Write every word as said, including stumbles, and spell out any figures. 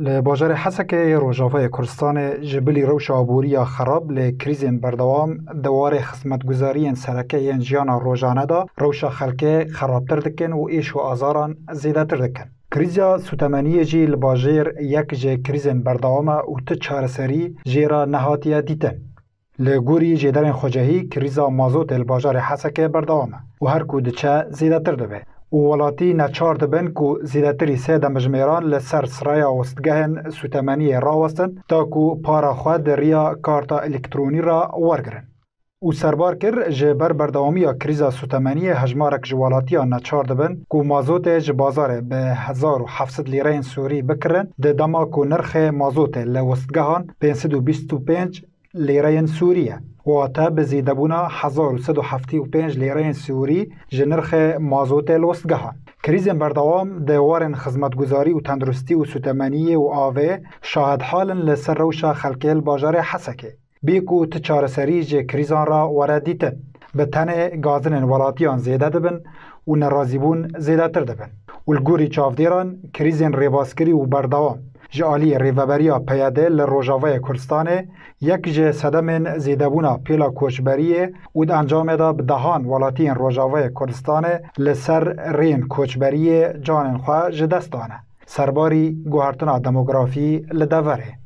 Li bajarê Hesekê yê Rojavayê Kurdistanê ji bilî rewşa aboriya xerab lê krîzên berdewam di warê xizmetguzariyên sereke yên jiyana rojane de rewşa xelkê xerabtir dikin û êş û azaran zêdetir dikin. Krîza sûtemeniyê jî li bajêr yek ji krîzên berdewam e û tu çareserî jê re nehatiye dîtin. Li gorî jêderên xwecehî, krîza mazotê li bajarê Hesekê berdewam e û her ku diçe zêdetir dibe û welatî neçar dibin ku zêdetirî sê demjimêran li ser siraya westgehên sûtemeniyê rawestin, ta ku para xwe di riya karta elektronî re wergirin. Û serbar kir, ji ber berdewamiya krîza sûtemeniyê hejmarek ji welatiyan neçar dibin ku mazotê ji bazarê bi hezar û heft sed lîreyên Sûrî bikirin, di dema ku nirxê mazotê li westgehan pênc sed û bîst û pênc lîreyên Sûrî ye. Wate bi zêdebûna hezar û sed û heftê û pênc lîreyên Sûrî ji nirxê mazotê li westgehan. Krîzên berdewam di warên xizmetguzarî û tenduristî û sûtemeniyê û avê şahidhal in li ser rewşa xelkê li bajarê Hesekê. Bê ku tu çareserî ji krîzan re were dîtin, bi tenê gazinên welatiyan zêde dibin û nerazîbûn zêdetir dibin. Û li gorî çavdêran, krîzên rêbaskirî û berdewam ji aliyê Rêveberiya P Y D li Rojavayê Kurdistanê yek ji sedemên zêdebûna pêla koçberiyê û di encamê de bi dehan welatiyên Rojavayê Kurdistanê li ser rêyên koçberiyê canên xwe ji dest dane. Serbarî guhertina demografî li deverê.